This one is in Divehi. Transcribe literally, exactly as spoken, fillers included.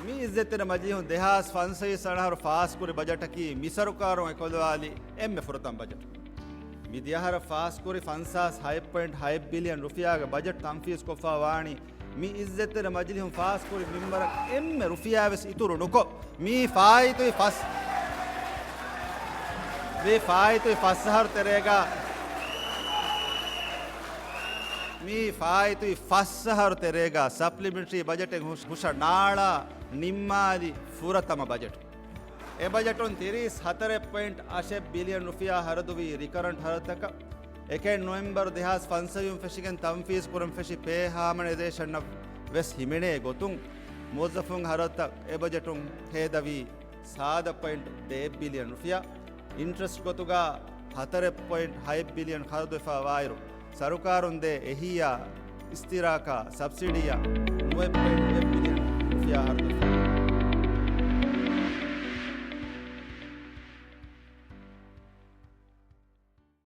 މި އިއްޒަތްތެރި މަޖިލީހުން ދެހާސް ފަންސަވީސް އަށާރު ފާސްކުރި ބަޖެޓަކީ މި ސަރުކާރުން އެކުލަވާލި އެންމެ ފުރަތަމަ ބަޖެޓް. މި ދިޔަހަރަށް ފާސްކުރި ފަންސާސް ހަތް ޕޮއިންޓް ހަތް ބިލިއަން ރުފިޔާގެ ބަޖެޓް ތަންފީޒްކޮށްފަ ވާނީ މި އިއްޒަތްތެރި މަޖިލީހުން ފާސްކުރި މިންވަރަށް އެންމެ ރުފިޔާވެސް އިތުރު ނުކޮށް، މީ ފާއިތުވި ފަސް، މީ ފާއިތުވި ފަސް އަހަރު ތެރޭގަ، މީ ފާއިތުވި ފަސް އަހަރު ތެރޭގަ ސަޕްލިމެންޓްރީ ބަޖެޓެއް ހުށ-، ހުށަ ނާޅާ ނިންމާލި ފުރަތަމަ ބަޖެޓް. އެ ބަޖެޓުން ތިރީސް ހަތަރެއް ޕޮއިންޓް އަށެއް ބިލިއަން ރުފިޔާ ހަރަދުވީ ރިކަރަންޓް ހަރަދުތަކަށް. އެކެއް ނޮވެމްބަރު ދެހާސް ފަންސަވީހުން ފެށިގެން ތަންފީޒް ކުރަން ފެށި ޕޭ ހާމަނައިޒޭޝަނަށް ވެސް ހިމެނޭ ގޮތުން، މުވައްޒަފުން ހަރަދުތައް އެ ބަޖެޓުން ހޭދަވީ ސާދަ ޕޮއިންޓް ދެއެއް ބިލިއަން ރުފިޔާ. އިންޓްރެސްޓް ގޮތުގަ ހަތަރެއް ޕޮއިންޓް ހަތް ބިލިއަން ހަރަދުވެފަ ވާއިރު، ސަރުކާރުން ދޭ އެހީއާ އިސްތިރާކާ ސަބްސިޑީއާ ނުވައެއް ޕޮއިންޓް ނުވައެއް ބިލިއަން ރުފިޔާ ހަރަދުވެފަ.